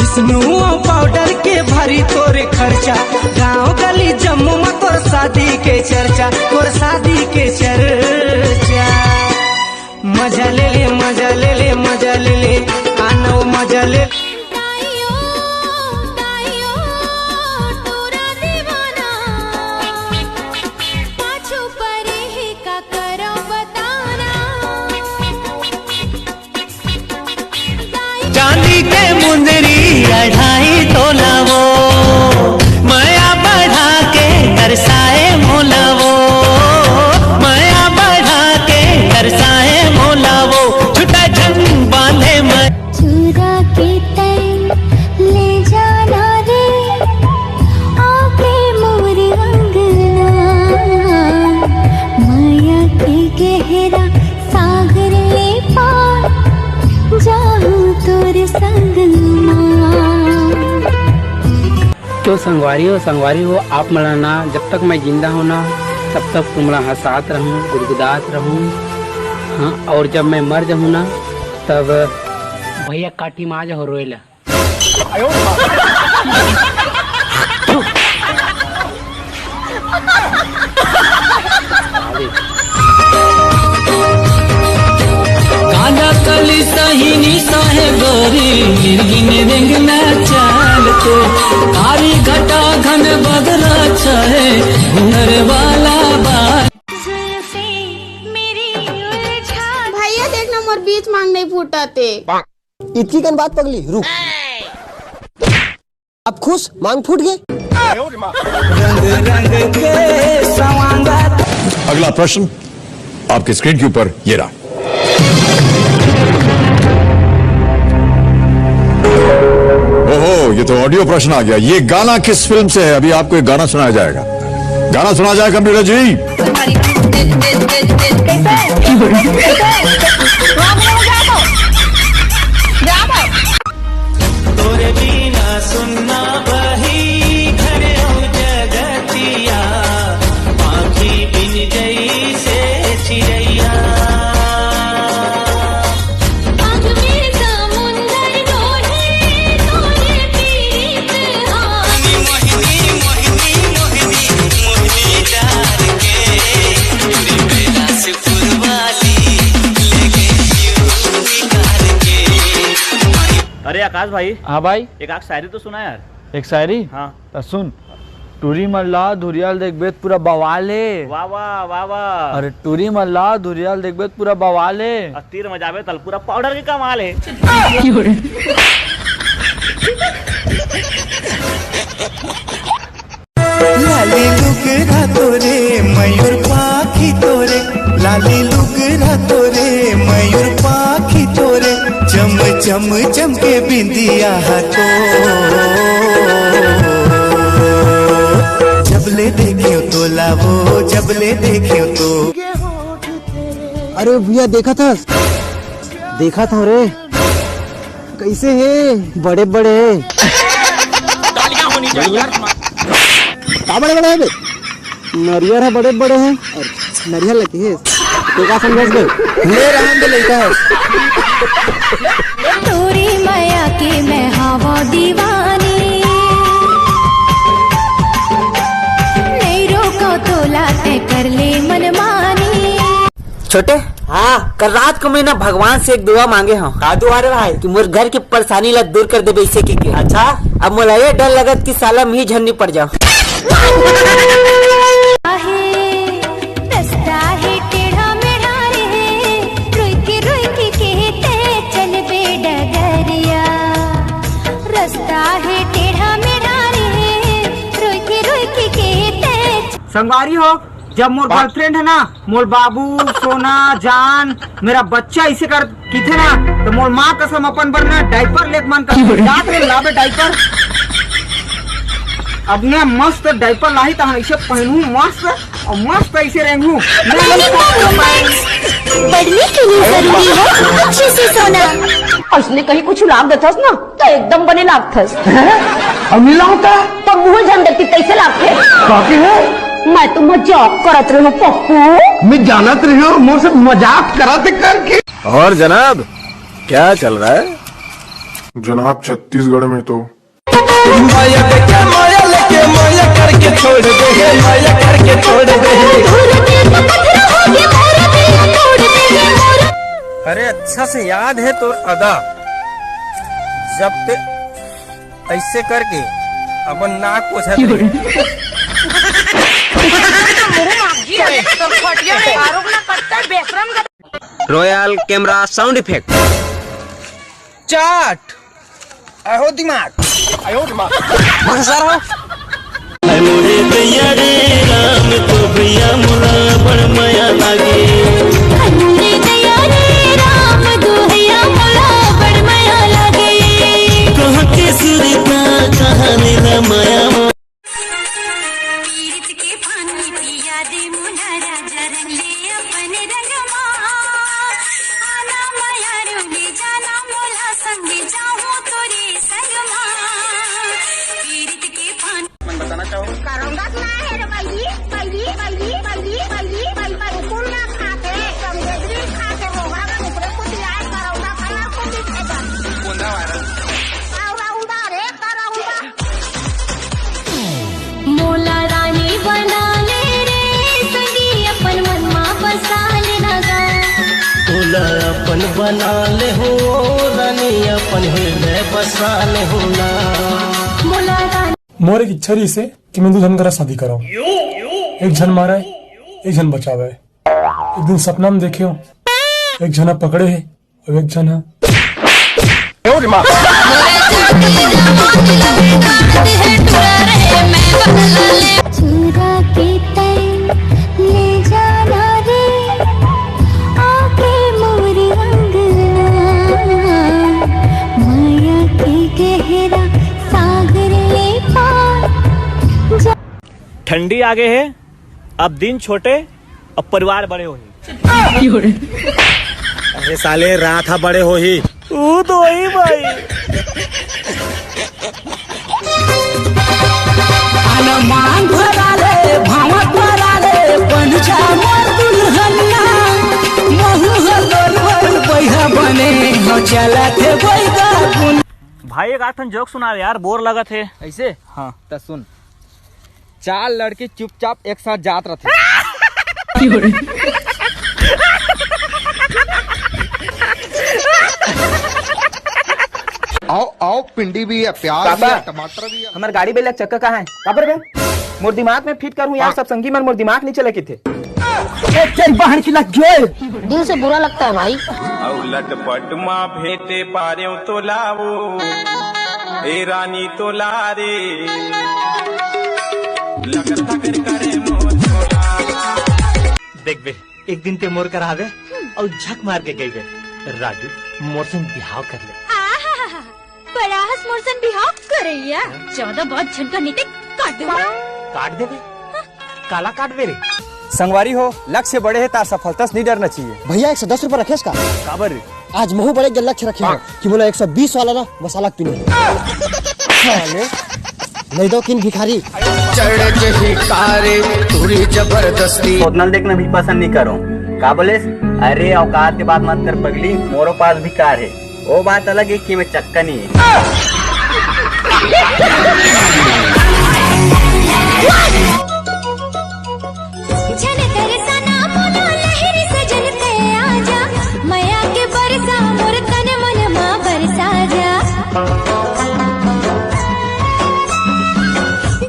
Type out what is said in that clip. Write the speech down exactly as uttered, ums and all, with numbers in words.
Snow powder के भारी तोरे खर्चा, गांव गली जम्मू में तोर शादी के चर्चा, तोर शादी के चर्चा। मजा ले ले, मजा ले ले, मजा ले ले, आनो मजा ले। ताइयो, ताइयो, टूरा दीवाना, पाछू परे हे का करो बताना। चांदी के मुंदरी अढ़ाई तोला वो, मया बढ़ा के तरसाए मोला वो, मया बढ़ा के तरसाए मोला वो, छुटा झन बांधे मैं। चुरा के तैं ले जाना रे, आके मोर अंगना, मया के गहरा सागर ले पार, जाहूं तोर संग मा। तो संगवारी हो, संगवारी हो, आप मन ला ना, जब तक मैं जिंदा हूँ ना, तब तक तुम ला हंसात रहूं, गुदगुदात रहूं। हाँ, और जब मैं मर जाहूं ना, तब भैया काटी मा आ जाओ रोए ला। कांदा कली सही निशा हे गोरी, निर्गिन रेंगना चाल तो, कारी घटा घन बदरा छाए, हुनर वाला बा। जुल्फे मेरी उलझा। भैया देख ना, मोर बीच मांग नहीं फूटत हे। इतकी कन बात पगली, रुक। अब खुश, मांग फूट गे। रंग रंग के सवांगा। अगला प्रश्न आपकी स्क्रीन के ऊपर ये रहा। ओहो, ये तो ऑडियो प्रश्न आ गया। ये गाना किस फिल्म से है? अभी आपको एक गाना सुनाया जाएगा। गाना सुनाया जाएगा, कंप्यूटर जी। तोरे बिना सुन्ना बही घर अउ जगतिया, पाखी बिन जइसे चिरैया। आँख में समुंदर डोले, तोरे पीरित हा। मोहिनी, मोहिनी, मोहिनी, मोहिनी डार के, पूरी कैलाशपुर वाली, ले गई क्यों निकाल के। अरे आकाश भाई। हाँ भाई। एक आध शायरी तो सुना यार। एक शायरी? हाँ। त सुन। टूरी मन ला धुरिया ल देखबे त पूरा बवाल हे। वाह, वाह, वाह, वाह। अरे टूरी मन ला धुरिया ल देखबे त पूरा बवाल हे। अउ तीर म जाबे तल पूरा पाउडर के कमाल हे। लाली लुगरा तोरे, मयूर पाखी तोरे, लाली लुगरा तोरे, मयूर पाखी तोरे, चम चम चमके बिंदिया हा तो। जब ले देखेंव तोला वो, जब ले देखेंव तो। अरे भैया, देखत हस? देखत हंव रे। कइसे हे? बड़े बड़े हे। का बड़े बड़े हे बे? नरियर ह बड़े बड़े हे। अरे, नरियर ल कहे हे। तैं का समझे बे? ले रहन दे लइका हे। तोरी मया के मैं हवं दीवानी। नइ रोकंव तोला, तैं कर ले मनमानी। छोटे। हाँ। कल रात को मैं ना भगवान से एक दुआ मांगे हंव। का दुआ रे भाई? कि मोर घर के परेशानी ला दूर कर देबे अइसे कहिके। अच्छा। अब मोला ये डर लगत कि साला मैं ही झन नइ पड़ जांव। आहे, रस्ता हे टेढ़ा मेढ़ा रे, रुक रुक के तैं चलबे डगरिया। रस्ता हे टेढ़ा मेढ़ा रे, रुक रुक के तैं। संगवारी हो, जब मोर बा- गर्लफ्रेंड हे ना, मोर बाबू, सोना, जान, मेरा बच्चा अइसे कर कहिथे ना, त मोर माँ कसम अपन बर ना डायपर लेत मन करथे। जात रेहेंव लाबे डायपर। अब ना मस्त डायपर लाही त हम अइसे पहनहूँ मस्त अउ मस्त अइसे रेंगहूँ। पढ़ने के लिए जरूरी है अच्छे से सोना। अइसने कहीं कुछ लाग देथस ना, त एकदम बने लागथस। अउ नइ लाव त? त मुंह झन देखती कइसे लागथे? का कहे? मैं तो मजाक करत रहेंव पप्पू। मैं जानत रहेंव मोर से मजाक करत हे करके। और जनाब, क्या चल रहा है? जनाब, छत्तीसगढ़ में तो माया लेके, माया लेके, माया करके छोड़ दे, माया करके छोड़ दे। अरे, अच्छा से याद है तोर अदा, जब ते ऐसे करके अपन नाक पोछत रहे। तोर खटिया में आरोप ना करता है, बेशरम का। Royal camera sound effect। चाट। अहो दिमाग। भगसार हो। अरे मोरे दैया रे राम, तो भैया मोला बड़ मया लागे। अरे दैया रे राम, तो भैया मोला बड़ मया लागे। कहाँ के सुरता, कहाँ नीला माया। पीरित के पानी पिया दे मोला राजा, रंग ले अपन रंग मा। आना माया रू ले जाना मोला, संग जाहूं तोरे संग मा। पीरित के पानी करौंदा ना है रे बहिनी, बहिनी, बहिनी, बहिनी, बहिनी, बहिनी, बहिनी, कुल ना खाते, कम बेदरी खाते, मोहरा में ऊपरे कुछ आए, करौंदा खाना को भी खाते। कौन सा वायरस? करौंदा रे, करौंदा। मोला रानी बना ले रे संगी, अपन मन मा बसा लेना गा। तोला अपन बना ले हो रानी, अपन हृदय बसा ले हो ना। मोला रानी मोर एक इच्छा रहिसे कि मैं दू झन करा शादी कराऊं। एक झन मारे, एक झन बचावे। एक दिन सपना में देखे हो, एक झन पकड़े है और एक झन चुरा के तैं ले जाना रे, आके मोर अंगना, माया के गहरा सागर ले पार। ठंडी आगे हे, अब दिन छोटे, अब परिवार बड़े होही। अरे साले, रात हा बड़े होही। ऊ तो होही भाई। मांग भरा ले, भावत भरा ले, बन जा मोर दुल्हनिया। महू हर लोर बैहा बने, हो चला थे बैगा गुन। भाई, एक आठ ठन जोक सुना यार, बोर लगत हे। ऐसे? हाँ। त सुन, चार लड़की चुपचाप एक साथ जात रथे। आओ आओ, भिंडी भी है, प्याज भी है, टमाटर भी है। हमर गाड़ी बेला चक्का कहाँ है? काबर बे? मोर दिमाग में फिट करूँ यार, सब संगी मन मोर दिमाग नहीं चले किथे। एक तेरी बहन की लग गए। दिल से बुरा लगता है भाई। अउ लटपट मा भेटे पारेव तो लावो, ए रानी तो ला रे। लगर लगर करे मोर छोला। देख बे, एक दिन ते मोर करा आबे अउ झक मार के कहिबे, राजू, मोर संग बिहाव कर ले। आहाहा, बड़ा हस मोर सन बिहाव करैया। ज्यादा बात झन कर, नहीं ते काट दूंगा। काट देबे? काला काट बे रे? संगवारी हो, लक्ष्य बड़े हे तार सफलता से नहीं डरना चाहिए। भैया, एक सौ दस रुपये रखे इसका। काबर रे? आज महू बड़े के लक्ष्य रखे हो कि मोला एक सौ बीस वाला ना मसाला पीने। साले, नहीं दो किन भिखारी। चढ़ के ही कारे पूरी जबरदस्ती। उतना देखना भी पसंद नहीं करो। का बोलेस? अरे, औकात के बात मत कर पगली, मोरो पास भी कार है। वो बात अलग है कि मैं चक्का नहीं है।